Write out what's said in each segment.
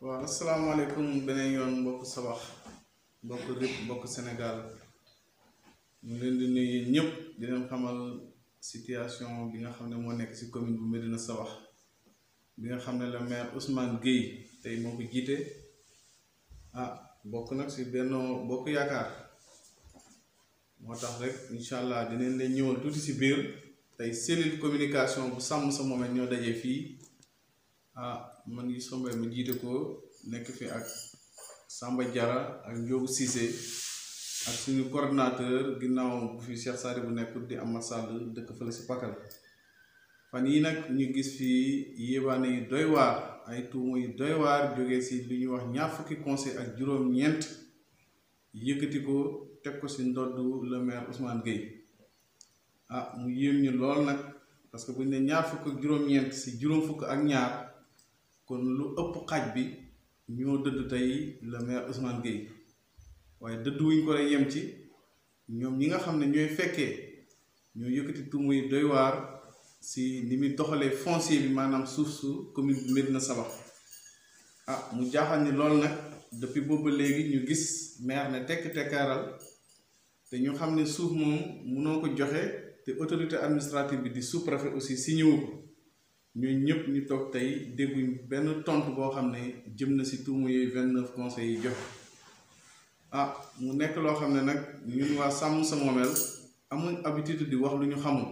waaw asalaamaaleykum beneen yoon mbokk Sabax mbokk RIP mbokk Sénégal ñu leen di nuyu ñëpp di leen xamal situation bi nga xam ne moo nekk ci commune bu Médina Sabax bi nga xam ne le maire Ousmane Gueye tey moo ko jiite bokk nag ci Benno Bokk Yaakaar moo tax rek incha allah dinañ leen ñëwal tuuti ci biir tey cellule communication bu sàmm sa moomeel ñoo dajee fii man ngi sombee mu jiite ko nekk fi ak Samba Diarra ak Ndiogou Cissé ak suñu coordinateur ginnaaw bu fi Cheikh Sari bu nekk di Amath Sall dëkk fële si Pakal fan yi nag ñu gis fii yéebaane yu doy waar ay tuuma yu doy waar jógee si lu ñuy wax ñaar fukki conseil ak juróom-ñeent yëkkati ko teg ko si ndoddu le maire Ousmane Gueye mu yéem ñu lool nag parce que buñ ne ñaar fukk ak juróom-ñeent si juróom fukk ak ñaar kon lu ëpp xaaj bi ñoo dëdd tey le maire Ousmane Gueye waaye dëdd wuñ ko rek yem ci ñoom ñi nga xam ne ñooy fekkee ñoo yëkkati tuuma yi doy waar si ni muy doxalee foncier bi maanaam suuf su commune bu Médina Sabax mu jaaxal ni lool nag depuis boobu léegi ñu gis maire ne tekk-tekkaaral te ñu xam ne suuf moom mënoo ko joxe te autorité administrative bi di sous-préfet aussi signé wu ko ñun ñëpp ñu toog tey dégguñ benn tontu boo xam ne jëm na si tuuma yooyu 29 conseils yi joxe mu nekk loo xam ne nag ñun waa sàmm sa moomeel amuñ habitude di wax lu ñu xamul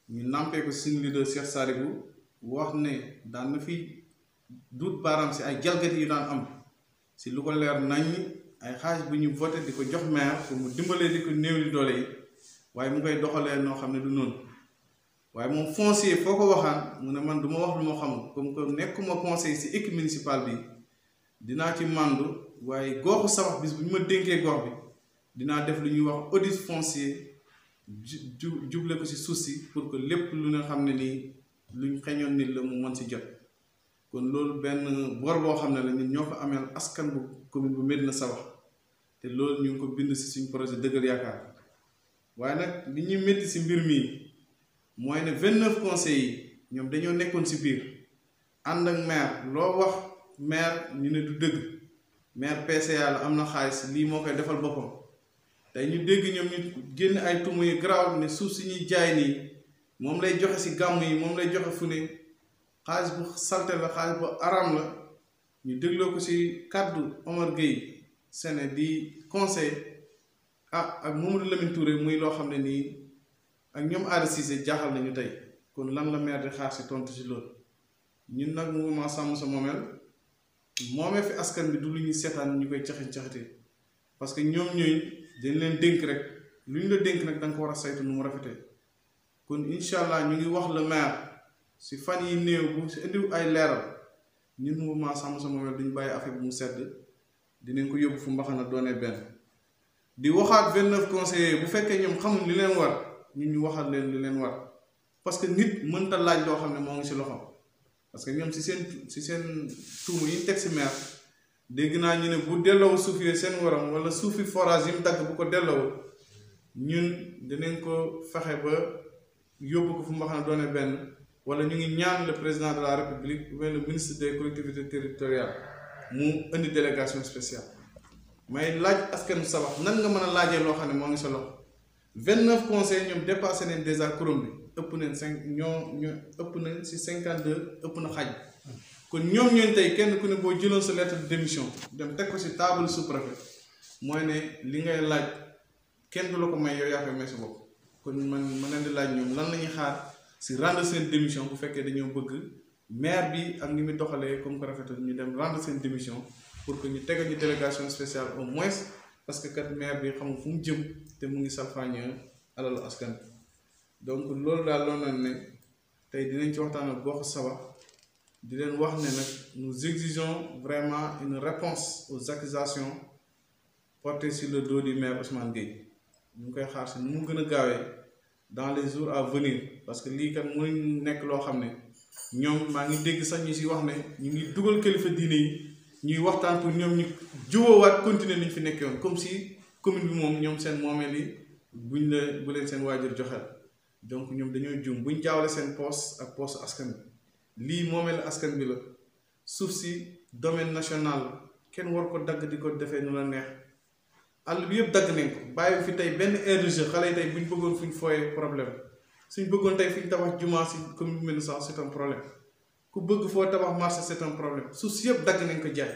ñu nàmpee ko suñu leader Cheikh Sadibou wax ne daan na fi duut baaraam si ay jalgati yu daan am si lu ko leer nañ ay xaalis bu ñu voté di ko jox maire pour mu dimbalee di ko néew di doole yi waaye mu koy doxalee noo xam ne du noonu waaye moom foncier foo ko waxaan mu ne man du ma wax lu ma xamul comme que nekkuma conseil si équipe municipale bi dinaa ci màndu waaye goxu Sabax bis bu ñu ma dénkee gox bi dinaa def lu ñuy wax audit foncier juble ko si suuf si pour que lépp lu nga xam ne nii luñ xeñoon nit la mu mën si jot kon loolu benn bor boo xam ne la ñun ñoo ko ameel askan bu commune bu Médina Sabax te loolu ñu ngi ko bind si suñ projet Dëggal Yaakaar waaye nag li ñuy métti si mbir mii mooy ne 29 conseils yi ñoom dañoo nekkoon si biir ànd ak maire loo wax maire ñu ne du dëgg maire PCA la am na xaalis lii moo koy defal boppam tey ñu dégg ñoom ñu génn ay tuuma yu garaaw ne suuf si ñuy jaay nii moom lay joxe si gàmm yi moom lay joxe fu ne xaalis bu salte la xaalis bu aram la ñu dégloo ko si kàddu Omar Gueye Séné di conseil ak Mamadou Lamine Touré muy loo xam ne nii ak ñoom Ada Cissé jaaxal nañu tey kon lan la maire di xaar si tontu si loolu ñun nag mouvement sàmm sa moomeel moomee fi askan bi du lu ñuy seetaan ñu koy caxit-caxitee parce que ñoom ñooy dañ leen dénk rek lu ñu la dénk nag da nga ko war a saytu nu mu rafetee kon incha allah ñu ngi wax le maire si fan yi néew bu si indiw ay leeral ñun mouvement sàmm sa moomeel duñ bàyyi affaire bu mu sedd dinañ ko yóbbu fu mbaxana doonee benn di waxaat 29 conseillers bu fekkee ñoom xamul li leen war ñun ñu waxal leen li leen war parce que nit mënta laaj loo xam ne moo ngi si loxoom parce que ñoom si seen tuuma yi ñu teg si maire dégg naa ñu ne bu delloo suuf yooyu seen waram wala suufi forage yi mu dagg bu ko delloo ñun dinañ ko fexe ba yóbbu ko fu mbaxana doone benn wala ñu ngi ñaan le président de la république ou le ministre des collectivités territoriales mu indi délégation spéciale may laaj askanu Sabax nan nga mën a laajee loo xam ne moo ngi sa loxo 29 conseils ñoom dépassé nañ déjà kuréel bi ëpp nañ ëpp nañ si 52 ëpp na xaaj kon ñoom ñooñu tey kenn ku ne boo jëloon sa lettre de démission dem teg ko si table sous-préfet mooy ne li ngay laaj kenn du la ko may yow yaa koy may sa bopp kon man ma leen di laaj ñoom lan la ñuy xaar si rendre seen démission bu fekkee dañoo bëgg maire bi ak ni muy doxalee comme ko rafetal ñu dem rendre seen démission pour que ñu tegal ñu délégation spéciale au moins parce que kat maire bi xamul fu mu jëm te mu ngi salfaañe alalu askan donc loolu daal loo na ne tey dinañ ci waxtaan ak goxu Sabax di leen wax ne nag nous exigeons vraiment une réponse aux accusations portées sur le dos du maire Ousmane Gueye ñu ngi koy xaar si nu mu gën a gaawee dans les jours à venir parce que lii kat mënuñ nekk loo xam ne ñoom maa ngi dégg sax ñu si wax ne ñu ngi dugal kilifa diine yi ñuy waxtaan pour ñoom ñu jubóowaat continuer liñ fi nekkee woon comme si commune bi moom ñoom seen moomeel yi bu leen seen waajur joxeel donc ñoom dañoo juum buñ jaawale seen poos ak poosu askan bi lii moomeel askan bi la suuf si domaine national kenn war ko dagg di ko defee nu la neex àll bi yëpp dagg nañ ko bàyyi fi tey benn aire de jeu xale yi tey buñ bëggoon fuñ fooyee problème suñ bëggoon tey fuñ tabax jumaa si commune bu mel ni sax c'est un problème ku bëgg foo tabax marché c'est un problème suuf si yëpp dagg nañ ko jaay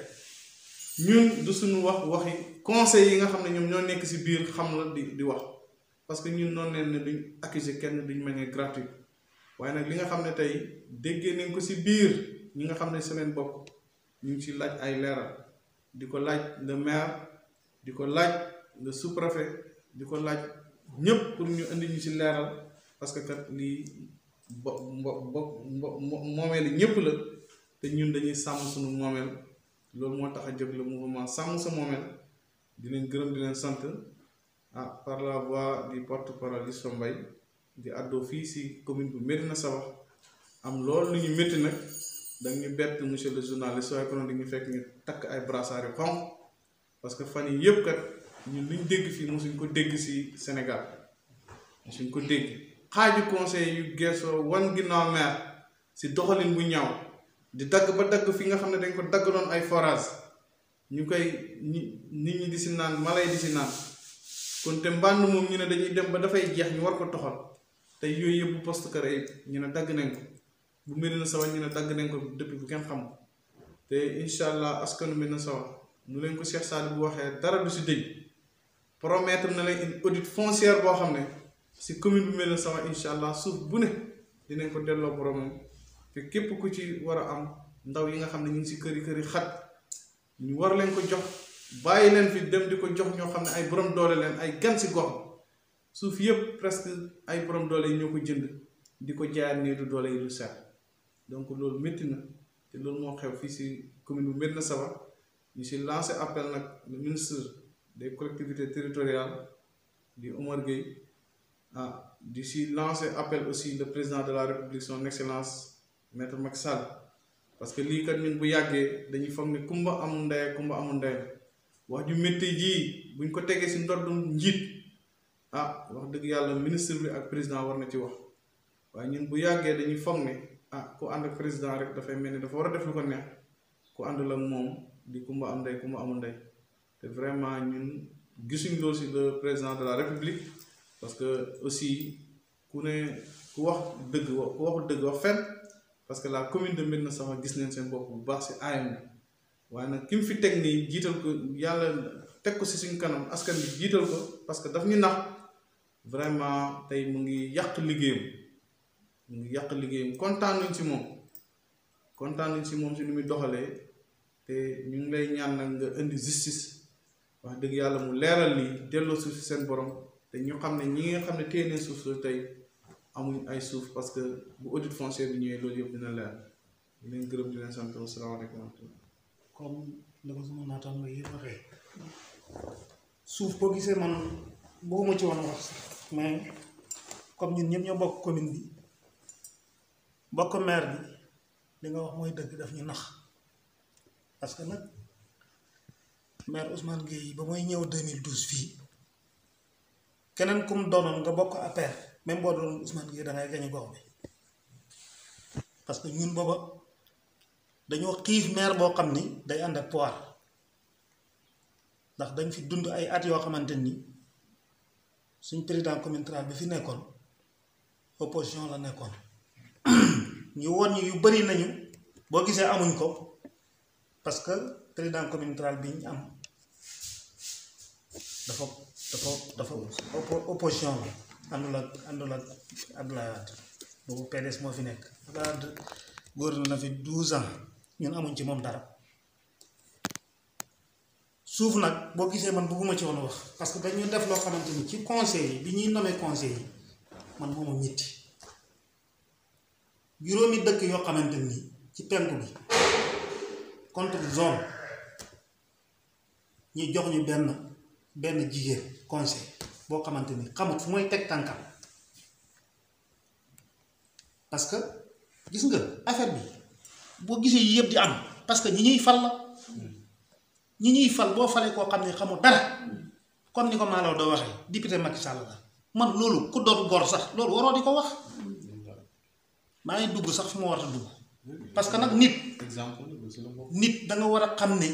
ñun du suñu waxi conseil yi nga xam ne ñoom ñoo nekk si biir xam la di wax parce que ñun noonu leen ne duñ accuser kenn duñ manière gratuite waaye nag li nga xam ne tey déggee nañ ko si biir ñi nga xam ne semaine bokk ñu ngi si laaj ay leeral di ko laaj le maire di ko laaj le sous-préfet di ko laaj ñëpp pour ñu indi ñu si leeral parce que kat lii moomeel ñëpp la te ñun dañuy sàmm suñu moomeel loolu moo tax a jóg le mouvement sàmm sa moomeel di leen gërëm di leen sant par la voix du porte-parole Youssoupha Mbaye di àddoo fii si commune bu Médina Sabakh am loolu lu ñu métti nag dañ ñu bett monsieur le journaliste waaye konoon dañu fekk ñu takk ay brassard yu xonq parce que fan yi yëpp kat ñun liñ dégg fii mosuñ ko dégg si Sénégal mosuñ ko dégg xaaju conseil yu geesoo wan ginnaaw maire si doxalin bu ñaaw di dagg ba dagg fi nga xam ne dañ ko dagg doon ay forage ñu koy nit ñi di si naan mala yi di si naan kon te mbànd moom ñu ne dañuy dem ba dafay jeex ñu war ko toxal te yooyu yëpp bu poste kër ñu ne dagg nañ ko bu Médina Sabakh ñu ne dagg nañ ko depuis bu kenn xam te incha allah askanu Médina Sabakh nu leen ko Cheikh Sadou bu waxee dara du si dëj promettre na leen une audit foncière boo xam ne si commune bu Médina Sabakh incha allah suuf bu ne dinañ ko delloo boromam te képp ku ci war a am ndaw yi nga xam ne ñu ngi si kër yi xat ñu war leen ko jox bàyyi leen fi dem di ko jox ñoo xam ne ay borom doole leen ay gan si gox suuf yëpp presque ay borom doole yi ñoo ko jënd di ko jaayaat nii du doole yi du seet donc loolu métti na te loolu moo xew fii si commune bu Médina Sabakh ñu si lancé appel nag le ministre des collectivités territoriales di Omar Gueye di si lancé appel aussi le président de la République son excellence maître Macky Sall parce que lii kat ñun bu yàggee dañuy foog ne kumba amul ndey kumba amul ndey wax ju métti jii buñ ko tegee si ndoddum njiit wax dëgg yàlla ministre bi ak président war na ci wax waaye ñun bu yàggee dañuy foog ne ku ànd ak président rek dafay mel ni dafa war a def lu ko neex ku àndul ak moom di kumba am ndey kumba amul ndey te vraiment ñun gisuñ loolu si le président de la république parce que aussi ku wax dëgg wax fen parce que la commune de Médina Sabakh gis neen seen bopp bu baax si aayam bi waaye nag ki mu fi teg nii jiital ko yàlla teg ko si suñ kanam askan bi jiital ko parce que daf ñu nax vraiment tey mu ngi yàq liggéeyam kontaan nañ si moom si ni muy doxalee te ñu ngi lay ñaan nag nga indi justice wax dëgg yàlla mu leeral lii delloo suuf si seen borom te ñu xam ne ñi nga xam ne téye nañ suuf si tey amuñ ay suuf parce que bu audit foncier bi ñëwee loolu yëpp dina leer di leen gërëm di leen sant asalaamaaleykum wa rahmatulah. comme la ko sama naataango yi waxee suuf boo gisee man bëgguma ci woon wax sax mais comme ñun ñëpp ñoo bokk commune bi bokk maire bi li nga wax mooy dëgg daf ñu nax parce que nag maire Ousmane Gueye ba mooy ñëw 2012 fii keneen kum doonoon nga bokk APR même boo doon Ousmane Gueye da ngay gañe gox bi parce que ñun booba dañoo xiif maire boo xam ni day ànd ak pouvoir ndax dañ fi dund ay at yoo xamante ni suñ président communal bi fi nekkoon opposition la nekkoon ñu woon ñu yu bari nañu boo gisee amuñ ko parce que président communal bi ñu am dafa opposition la àndul ak Abdoulaye Wade boobu PDS moo fi nekk Abdoulaye Wade gouverné na fi 12 ans ñun amuñ ci moom dara suuf nag boo gisee man bëgguma ci woon wax parce que dañu def loo xamante ni ci conseil yi bi ñuy nommé conseil yi man mooma ñitti juróomi dëkk yoo xamante ni ci penku bi contre zone ñu jox ñu benn jigéen conseil boo xamante ni xamut fu mooy teg tànkam parce que gis nga affaire bi boo gisee yëpp di am parce que ñi ñuy fal la ñi ñuy fal boo falee koo xam ne xamul dara comme ni ko Malaw doo waxee député Macky Sall la man loolu ku doon gor sax loolu waroo di ko wax maa ngi dugg sax fi ma war a dugg parce que nag nit nit da nga war a xam ne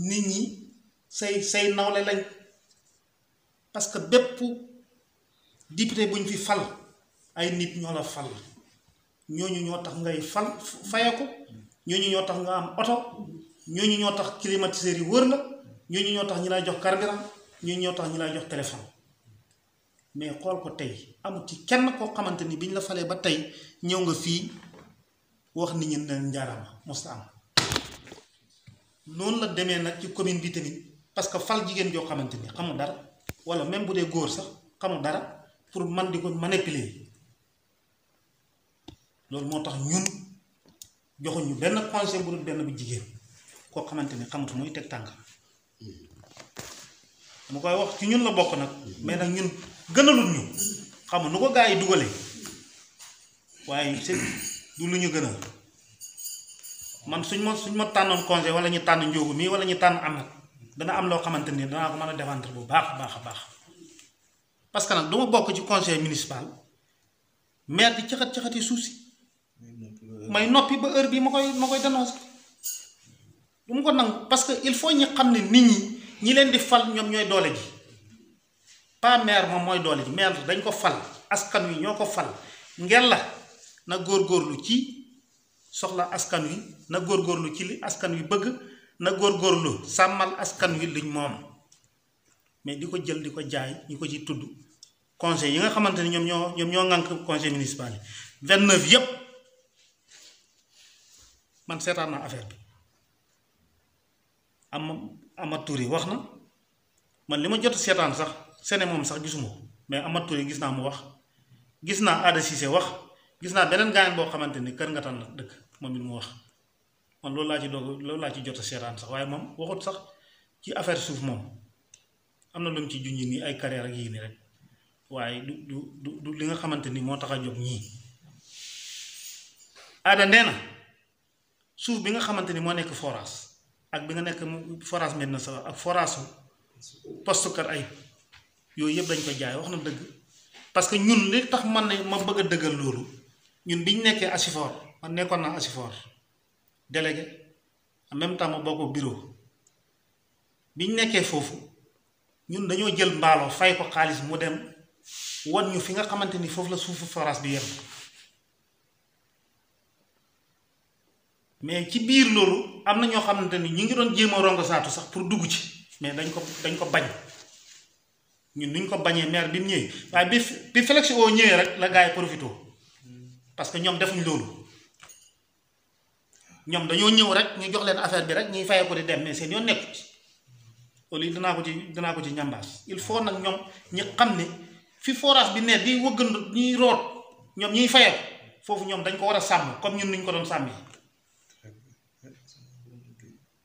nit ñi say nawle lañ parce que bépp député buñ fi fal ay nit ñoo la fal ñooñu ñoo tax ngay fayeku ñooñu ñoo tax nga am oto ñooñu ñoo tax climatiseur yi wër la ñooñu ñoo tax ñi lay jox carburant ñooñu ñoo tax ñi lay jox téléphone mais xool ko tey amul ci kenn koo xamante ni biñ la falee ba tey ñëw nga fii wax nit ñi ne njaarama mosta am noonu la demee nag ci commune bi tamit parce que fal jigéen joo xamante ni xamul dara wala même bu dee góor sax xamul dara pour man di ko manipuler loolu moo tax ñun joxuñu benn conseil bu dul benn bu jigéen koo xamante ni xamatu muy teg tànkam mu koy wax ci ñun la bokk nag mais nag ñun gënalul ñu xam nu ko gaa yi dugalee waaye c'est du lu ñu gënal man suñ ma tànnoon conseil wala ñu tànn njóogu mii wala ñu tànn amat dana am loo xamante ni danaa ko mën a défendre bu baax a baax a baax parce que nag du ma bokk ci conseil municipal maire di caxat-caxati suuf si may noppi ba heure bii ma koy dénoncer du ma ko nangu parce que il faut ñu xam ne nit ñi leen di fal ñoom ñooy doole ji pas maire moom mooy doole ji maire dañ ko fal askan wi ñoo ko fal ngel la na góorgóorlu ci soxla askan wi na góorgóorlu ci li askan wi bëgg na góorgóorlu sàmmal askan wi liñ moom mais di ko jël di ko jaay ñu ko ci tudd conseil yi nga xamante ni ñoom ñoo ŋànk conseil municipal yi 29 yépp man seetaan naa affaire bi Amath Touré wax na man li ma jot seetaan sax sene moom sax gisuma ko mais Amath Touré gis naa mu wax gis naa Ada Cissé wax gis naa beneen gaañ boo xamante ni Kër Ngatan la dëkk moom it mu wax man loolu laa ci jot a seetaan sax waaye moom waxut sax ci affaire suuf moom am na lu mu ci junj nii ay carrière ak yii nii rek waaye du li nga xamante ni moo tax a jóg ñii Ada nee na suuf bi nga xamante ni moo nekk forage ak bi nga nekk forage Medina Sabakh ak forage poste Kër Ayib yooyu yëpp dañ ko jaay wax na dëgg parce que ñun li tax man ne ma bëgg a dëggal loolu ñun biñ nekkee Asifor man nekkoon naa Asifor délégué en même temps ma bokk bureau biñ nekkee foofu ñun dañoo jël mbaalo fay ko xaalis mu dem wan ñu fi nga xamante ni foofu la suufu forage bi yem mais ci biir loolu am na ñoo xamante ni ñu ngi doon jéem a rongo saatu sax pour dugg ci mais dañ ko bañ ñun nuñ ko bañee maire bi mu ñëwee waaye bi Félix oo ñëwee rek la gars yi profité parce que ñoom defuñ loolu ñoom dañoo ñëw rek ñu jox leen affaire bi rek ñuy fayee ko di dem mais seen yoon nekku ci loolu dinaa ko ci ñambaas il faut nag ñoom ñu xam ne fi forage bi ne di wëggandu ñuy root ñoom ñuy fayee foofu ñoom dañ ko war a sàmm comme ñun nuñ ko doon sàmmee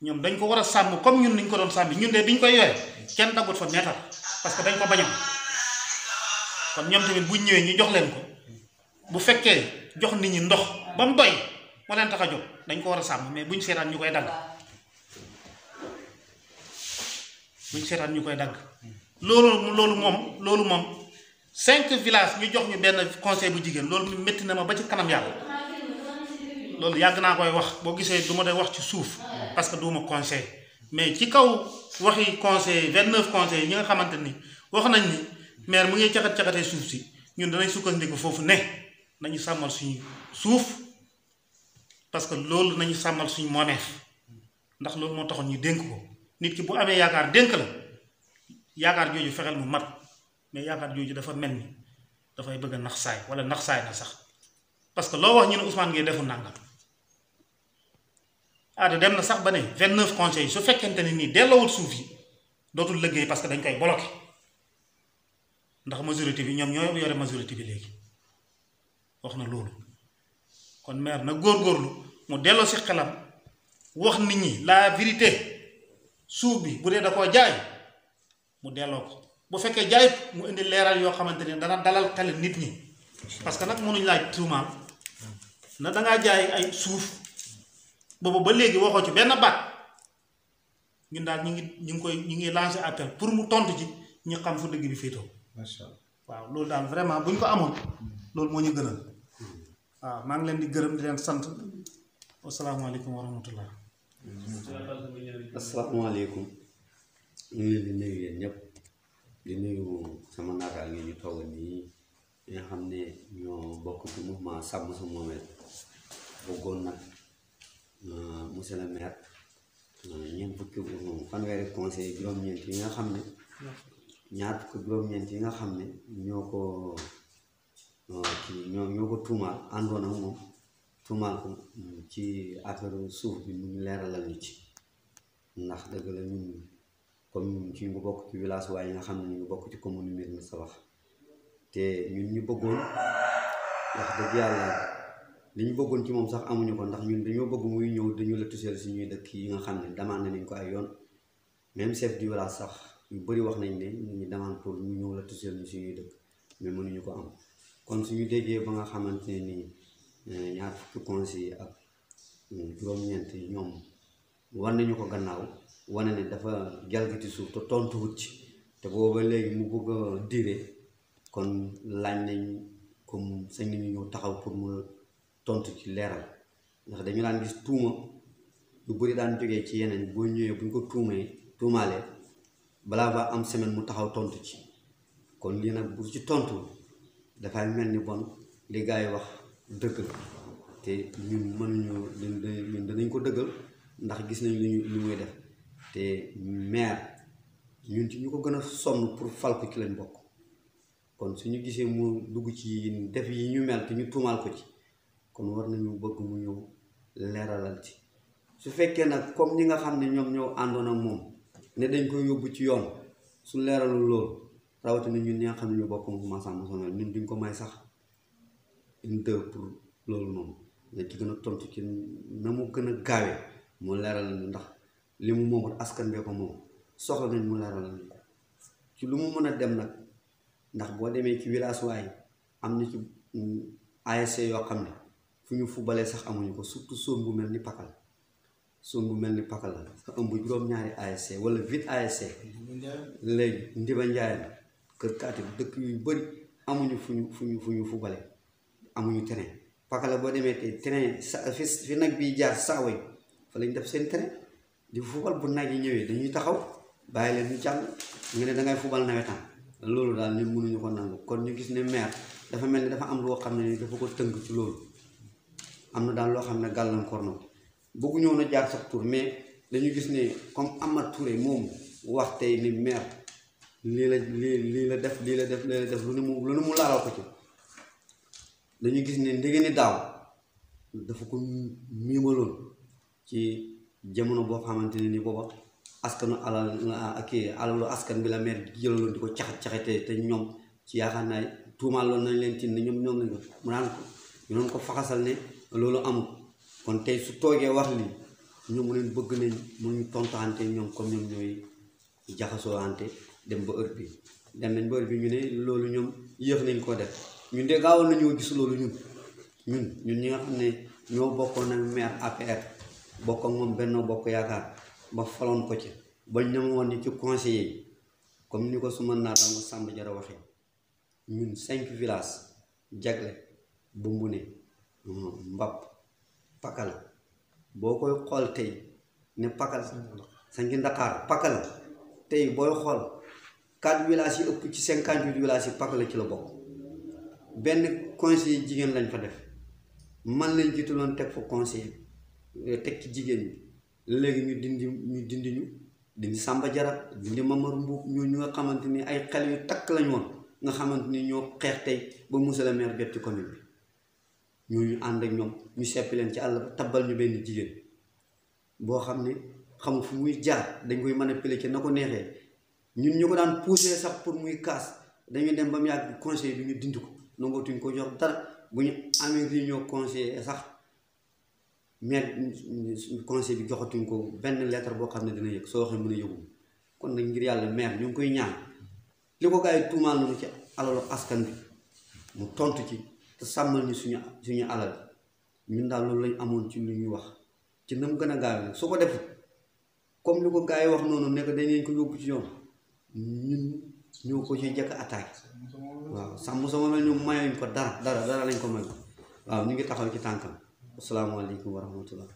ñoom dañ ko war a sàmm comme ñun nuñ ko doon sàmmi ñun de biñ koy yore kenn daggut fa meetar parce que dañ ko bañoon kon ñoom tamit buñ ñëwee ñu jox leen ko bu fekkee jox nit ñi ndox ba mu doy moo leen tax a jóg dañ ko war a sàmm mais buñ seetaan ñu koy dagg loolu moom 5 villages ñu jox ñu benn conseil bu jigéen loolu métti na ma ba ci kanam yàlla loolu yàgg naa koy wax boo gisee du ma day wax ci suuf parce que duuma conseil mais ci kaw waxi conseil 29 conseils yi ñi nga xamante ni wax nañ ni maire mu ngi caxat-caxatee suuf si ñun danañ sukkandiku foofu ne nañu sàmmal suñu suuf parce que loolu nañu sàmmal suñu moomeef ndax loolu moo taxoon ñu dénk ko nit ki bu amee yaakaar dénk la yaakaar jooju fexeel mu mat mais yaakaar jooju dafa mel ni dafay bëgg a nax saay wala nax saay na sax parce que loo wax ñu ne Ousmane Gueye defu nangam Ada dem na sax ba ne 29 conseils su fekkente ne nii delloowul suuf yi dootul liggéey parce que dañ koy bloqué ndax majorité bi ñoom ñoo yore majorité bi léegi wax na loolu kon maire na góorgóorlu mu delloo si xelam wax nit ñi la vérité suuf bi bu dee da koo jaay mu delloo ko bu fekkee jaayut mu indi leeral yoo xamante ne dana dalal xel nit ñi parce que nag mënuñ laaj tuumaal na dangaa jaay ay suuf boobu ba léegi waxoo ci benn baat ñun daal ñu ngi lancé appel pour mu tontu ci ñu xam fu dëgg bi féetoo. macha allah waaw loolu daal vraiment bu ñu ko amoon loolu moo ñu gënal waaw maa ngi leen di gërëm di leen sant wasalaamaaleykum wa rahmatullah. asalaamaaleykum ñu ngi leen di nuyu yéen ñëpp di nuyu sama naataal ngi ñu toog nii ñi nga xam ne ñoo bokk ci mouvement sàmm sa moomeel bëggoon nag monsieur le maire ñeent fukki fanweeri conseil juróom-ñeent yi nga xam ne ñaar fukki juróom-ñeent yi nga xam ne ñoo ko ñoo ko tuumaal àndoon ak moom tuumaal ko ci affaire suuf bi mu ngi leeralal ñu ci ndax dëgg la ñun comme ñun ci ñu bokk ci village waaye yi nga xam ne ñu ngi bokk ci commune Médina Sabakh te ñun ñu bëggoon wax dëgg yàlla li ñu bëggoon ci moom sax amuñu ko ndax ñun dañoo bëgg muy ñëw dañu la tuseel si ñuy dëkk yi nga xam ne demandé nañ ko ay yoon même chef du village sax yu bëri wax nañ ne ñu ngi demande pour ñu ñëw la tuseel ñu suñuy dëkk mais mënuñu ko am kon suñu déggee ba nga xamante ne nii ñaar fukki conseil ak juróom-ñeent yi ñoom war nañu ko gannaaw wane ne dafa jalgati suuf te tontuwut ci te booba léegi mu bëgg a dire kon laaj nañ comme sañ nañu ñëw taxaw pour mu tontu ci leeral ndax dañu daan gis tuuma lu bëri daan jógee ci yeneen boo ñëwee buñ ko tuumaalee balaa ba am semaine mu taxaw tontu ci kon lii nag bu ci tontu dafay mel ni bon li gars yi wax dëgg la te ñun mënuñu ñun danañ ko dëggal ndax gis nañ li muy def te maire ñun ci ñu ko gën a sonn pour fal ko ci lañ bokk kon suñu gisee mu dugg ci def yi ñu mel te ñu tuumaal ko ci kon war nañu bëgg mu ñëw leeralal ci su fekkee nag comme ñi nga xam ne ñoom ñoo àndoon ak moom ne dañ koy yóbbu ci yoon su leeralul loolu rawatina ñun ñi nga xam ne ñu bokk mouvement Sàmm Sa Moomeel ñun duñ ko may sax une deux pour loolu noonu nga ci gën a tontu ci na mu gën a gaawee mu leeral ñu ndax li mu moomut askan bee ko moom soxla nañ mu leeral ñu ko ci lu mu mën a dem nag ndax boo demee ci village waaye am na ci ASC yoo xam ne fu ñu fubalee sax amuñu ko surtout zone bu mel ni Pakal zone bu mel ni Pakal la sa ëmb juróom-ñaari ASC wala 8 ASC léegi Ndiba Njaayeen Kër Kaati dëkk yu bëri amuñu fu ñu fubalee amuñu terrain Pakal boo demee tey terrain sa fi nag bi jaar saawa yi fa lañ def seen terrain di fubal bu nag yi ñëwee dañuy taxaw bàyyi leen ñu jàll nga ne dangay fubal nawetaan loolu daal ñun mënuñu ko nangu kon ñu gis ne maire dafa mel ni dafa am loo xam ne dafa ko tënk ci loolu am na daal loo xam ne gàllankoor na ko bëggu ñëw na jaar sax tur mais dañu gis ne comme Amath Touré moom wax tey ni maire lii la def lu mu laalal ko ci dañu gis ne ndege ni daaw dafa ko miimaloon ci jamono boo xamante ne ni booba askanu alalu askan bi la maire jëlaloon di ko caxate te ñoom ci yaakaar naa tuumaaloon nañ leen ci ne ñoom lañ ko mu naan ko ñu doon ko faxasal ne loolu amul kon tey su toogee wax lii ñoom mu leen bëgg nañ mu ñu tontaante ñoom comme ñoom ñooy jaxasoo ante dem ba heure bi dem nañ ba heure bi ñu ne loolu ñoom yéex nañ koo def ñun de gaawoon nañoo gis loolu ñun ñi nga xam ne ñoo bokkoon ak maire APR bokk ak moom Benno Bokk Yaakaar ba faloon ko ci bañ ñam woon ni ci conseiller yi comme ni ko suma naataango Samba Jara waxee ñun 5 villages Jagle Bumbune Mbap Pakal boo koy xool tey ne Pakal Sanki Ndakaar Pakal tey booy xool 4 villages yi ëpp ci 58 villages yi Pakal ci la bokk benn conseiller jigéen lañ fa def man lañ jiitaloon teg fa conseiller teg ci jigéen ñi léegi ñu dindi Samba Jara dindi Mamar Mbuub ñu nga xamante ni ay xel yu takk lañ woon nga xamante ni ñoo xeex tey ba monsieur le maire jot ci commune bi ñooñu ànd ak ñoom ñu seppi leen ci àll ba tabbal ñu benn jigéen boo xam ne xamul fu muy jaar dañ koy manipuler ci na ko neexee ñun ñu ko daan pousser sax pour muy kaas dañuy dem ba mu yàgg conseil bi ñu dindi ko nangootuñ ko jox dara bu ñu amee réunion conseil sax maire conseil bi joxatuñ ko benn lettre boo xam ne dina yëg soo waxee mën a yëgu kon nag ngir yàlla maire ñu ngi koy ñaan li ko gars yi tuumaal nañu ci alalu askan bi mu tontu ci te sàmmal ñu suñu alal ñun daal loolu lañ amoon ci lu ñuy wax ci na mu gën a gaaw nag su ko defut comme li ko gars yi wax noonu nekk dañ ko yóbbu ci yoon ñun ñoo ko ci jëkk attaque waaw Sàmm Sa Moomeel ñu mayuñ ko dara lañ ko may waaw ñu ngi taxaw ci tànkam asalaamaaleykum wa rahmatullah